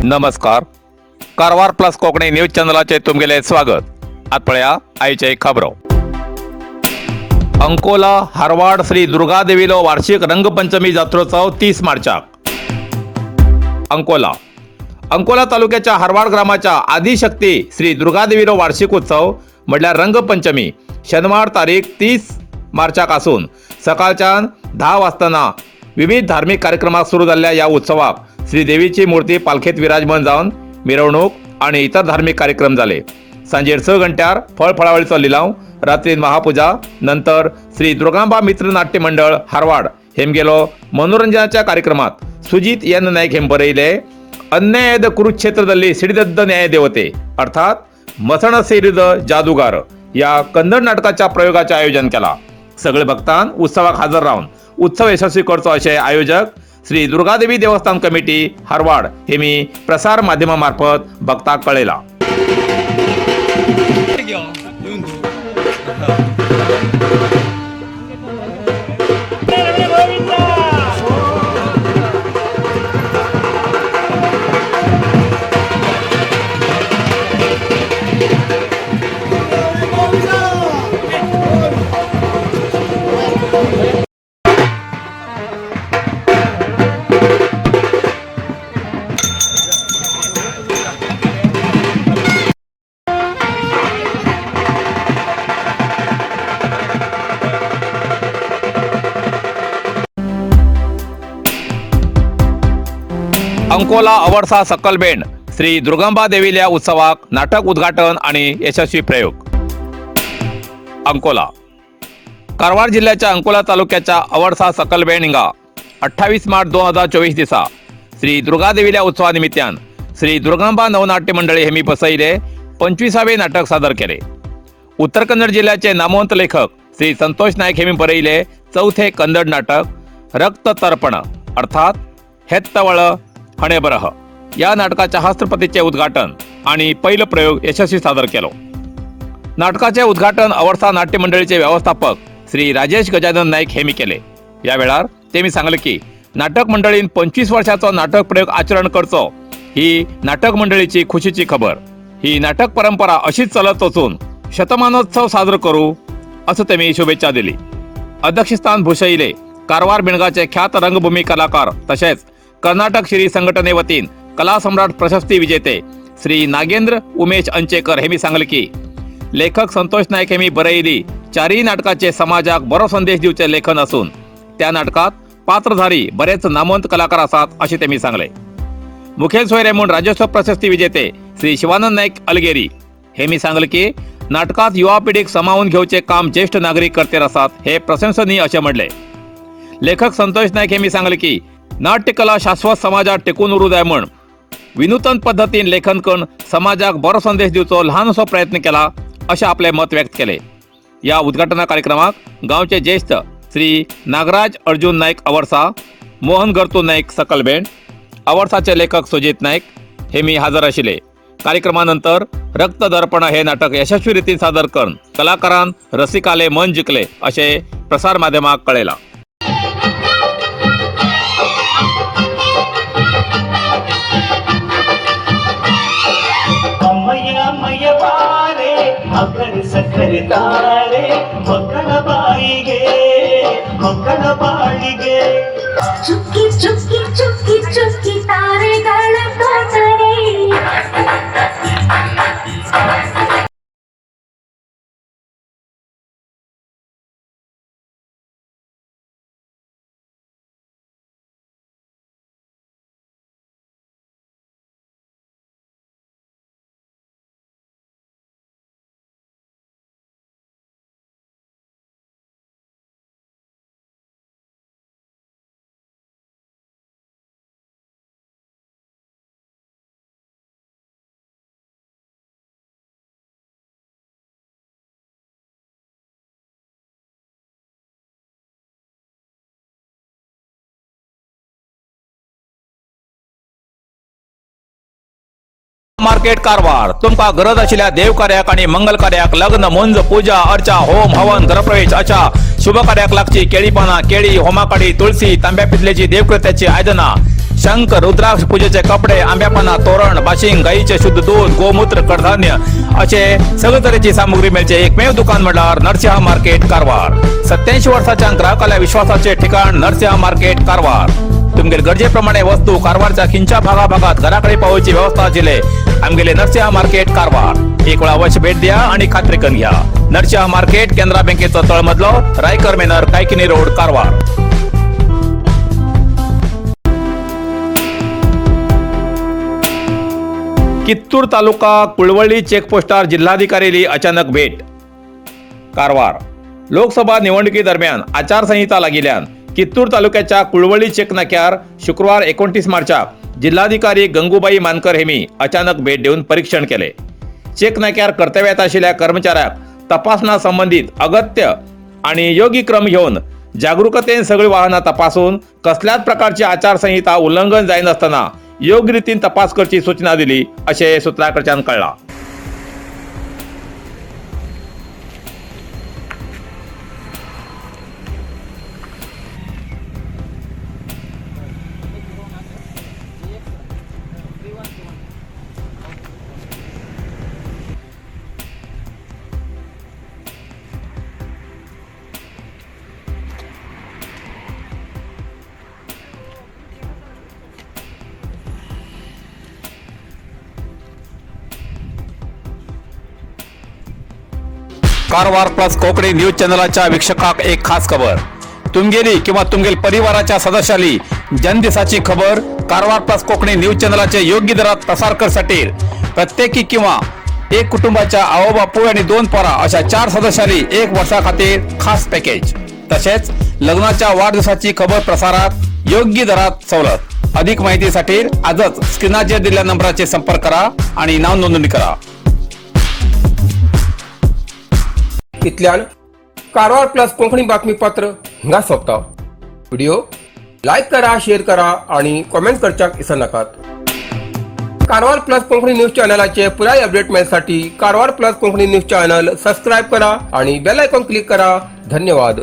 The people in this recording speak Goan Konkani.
नमस्कार, कारवार प्लस कोंकणी न्यूज चॅनलाचे तुमगेले स्वागत. आत पळया आयचे खबरो. अंकोला हारवाड श्री दुर्गादेवीलो वार्षिक रंगपंचमी जात्रोत्सव 30 मार्चाक. अंकोला अंकोला तालुक्याच्या हारवाड ग्रामाच्या आदिशक्ती श्री दुर्गादेवीलो वार्षिक उत्सव म्हटल्यार रंगपंचमी शनिवार तारीख 30 मार्चाक आसून सकाळच्यान 10 वाजताना विविध धार्मिक कार्यक्रमाक सुरू जाल्ल्या ह्या उत्सवाक श्री देवीची मूर्ती पालखेत विराजमान जावन मिरवणूक आणि इतर धार्मिक कार्यक्रम झाले. सांजेर 6 घंट्यार फळफळावळीचो लिलाव, रात्रीन महापूजा, नंतर श्री दुर्गांबा मित्र नाट्य मंडळ हारवाड हेमगेलो मनोरंजनाच्या कार्यक्रमात सुजित एन नाईक हेम बरयले अन्यायದ ಕುರುಕ್ಷೇತ್ರದಲ್ಲಿ ಸಿಡಿದದ್ದ ನ್ಯಾಯದೇವತೆ अर्थात मसण सेरिद जादूगार या कन्नड नाटकाच्या प्रयोगाचे आयोजन केला. सगळे भक्तान उत्सवाक हजर रावन उत्सव यशस्वी करचो अशें आयोजक श्री दुर्गादेवी देवस्थान कमिटी हारवाड हे मी प्रसार माध्यमामार्फत भक्ताक कळयला. अंकोला अवडसा सकलबेंड श्री दुर्गांबा देवील्या उत्सवाक नाटक उद्घाटन आणि यशस्वी प्रयोग. अंकोला कारवार जिल्ह्याच्या अंकोला तालुक्याच्या अवडसा सकलबेंड हिंगा 28 मार्च 2024 दिसा श्री दुर्गादेवील्या उत्सवानिमित्तान श्री दुर्गांबा नवनाट्य मंडळी हेमी बसयले 25वे नाटक सादर केले. उत्तर कन्नड जिल्ह्याचे नामवंत लेखक श्री संतोष नाईक हेमी बरयले चौथे कन्नड नाटक रक्ततर्पण अर्थात हेत्तवळ हणेबरह या नाटकाच्या हस्तप्रतीचे उद्घाटन आणि पहिलं प्रयोग यशस्वी सादर केलो. नाटकाचे उद्घाटन अवडसा नाट्य मंडळीचे व्यवस्थापक श्री राजेश गजानन नाईक हेमी केले. या वेळार तेमी सांगले की नाटक मंडळीन 25 वर्षाचो नाटक प्रयोग आचरण करचो ही नाटक मंडळीची खुशीची खबर. ही नाटक परंपरा अशीच चलत वचून शतमानोत्सव साजरो करू असं तेमी शुभेच्छा दिली. अध्यक्षस्थान भूषयिले कारवार बिणगाचे ख्यात रंगभूमी कलाकार तसेच कर्नाटक श्री संघटने वतीन कला सम्राट प्रशस्ती विजेते श्री नागेंद्र उमेश अंचेकर हेमी सांगले की लेखक संतोष नाईक हेमी बरयली चारही नाटकाचे समाजाक बरो संदेश दिवचे लेखन असून त्या नाटकात पात्रधारी बरेच नामवंत कलाकार आसात अशें तेमी सांगले. मुखेल सोयरे म्हूण राज्योत्सव प्रशस्ती विजेते श्री शिवानंद नाईक अलगेरी हेमी सांगले की नाटकात युवा पिढीक समावून घेवचे काम ज्येष्ठ नागरीक करतेर आसात हे प्रशंसनीय अशें म्हणले. लेखक संतोष नाईक हेमी सांगले की नाट्यकला शाश्वत समाजात टिकून उरूं जाय म्हण विनूतन पद्दतीन लेखन करून समाजाक बरो संदेश दिवचो ल्हानसो प्रयत्न केला अशें आपले मत व्यक्त केले. या उद्घाटना कार्यक्रमाक गांवचे ज्येष्ठ श्री नागराज अर्जुन नाईक अवडसा, मोहन गरतू नाईक सकलबेंड, अवडसाचे लेखक सुजित नाईक हे मी हजर आशिल्ले. कार्यक्रमानंतर रक्तदर्पण हे नाटक यशस्वी रीतीन सादर करून कलाकारान रसिकाले मन जिखले अशें प्रसार माध्यमाक कळयलां. ಅಮ್ಮಯ್ಯ ಅಮ್ಮಯ್ಯ ಬಾರೆ, ಅಕ್ಕರ ಸಕ್ಕರೆ ತಾರೆ, ಮಕ್ಕಳ ಬಾಯಿಗೆ ಮಕ್ಕಳ ಬಾಳಿಗೆ. ಚುಕ್ಕಿ ಚುಕ್ಕಿ ಚುಕ್ಕಿ ಚುಕ್ಕಿ ತಾರೆಗಳ ತೋಟವೇ. मार्केट कारवार. तुमकां गरज आशिल्ल्या देवकार्याक आनी मंगल कार्याक, लग्न, मुंज, पूजा अर्चा, होम हवन, गृहप्रवेश अशा शुभ कार्याक लागची केळी पानां, केळी, होमाकाडी, तुळसी, तांब्या पितलेची देवकृत्याची आयदनां, शंख, रुद्राक्ष, पूजेचे कपडे, आंब्या पानां, तोरण, बाशिंग, गाईचे शुद्ध दूध, गोमूत्र, कडधान्य असे सगळे तरेची सामुग्री मेळचे एकमेव दुकान म्हणल्यार नरसिंहा मार्केट कारवार. 87 वर्साच्या ग्राहकाला विश्वासाचे ठिकाण नरसिंहा मार्केट कारवार. तुमगेले गरजेप्रमाणे वस्तू कारवारच्या खिंच्या भागाभागात घराकडे पावोवची व्यवस्था आशिल्ले आमगेले नरसिंहा मार्केट कारवार. एक वेळा अवश्य भेट द्या आणि खात्री करून घ्या. नरसिंहा मार्केट, केनरा बँकेचो तळमजलो, रायकर मेनर, कायकिनी रोड, कारवार. कित्तूर तालुका कुळवळी चेकपोस्टार जिल्हाधिकारी अचानक भेट. कारवार. लोकसभा निवडणुकीदरम्यान आचारसंहिता लागिल्ल्यान कित्तूर तालुक्याच्या कुळवळी चेकनाक्यार शुक्रवार 29 मार्चाक जिल्हाधिकारी गंगूबाई मानकर हेमी अचानक भेट देऊन परीक्षण केले. चेकनाक्यार कर्तव्यात आशिल्ल्या कर्मचाऱ्याक तपासणा संबंधित अगत्य आणि योग्य क्रम घेवन जागृकतेन सगळी वाहनां तपासून कसल्याच प्रकारची आचारसंहिता उल्लंघन जायनासतना योग्य रितीन तपास करची सूचना दिली अशें सुत्रां कडच्यान कळ्ळां. कारवार प्लस कोकणी न्यूज चॅनलाच्या वीक्षकाक एक खास खबर. तुमगेली किंवा तुमगेल परिवाराच्या सदस्याली जन्मदिसाची खबर कारवार प्लस कोकणी न्यूज चॅनलाचे योग्य दरात प्रसार करसाठी प्रत्येकी किंवा एक कुटुंबाच्या आवो बापूय आणि दोन पोरा अशा चार सदस्यांनी एक वर्षा खातीर खास पॅकेज. तसेच लग्नाच्या वाढदिवसाची खबर प्रसारात योग्य दरात सवलत. अधिक माहितीसाठी आजच स्क्रीनाचेर दिलेल्या नंबराचे संपर्क करा आणि नाव नोंदणी करा. इतल्यान कारवार प्लस कोंकणी बातमीपत्र हिंगा सोंपता. व्हिडिओ लायक करा, शेअर करा आणि कॉमेंट करच्याक विसरनाकात. कारवार प्लस कोंकणी न्यूज चॅनलाचे पुराय update मेळसाठी Karwar plus Konkani news channel subscribe करा आणि बेल आयकॉन क्लिक करा. धन्यवाद.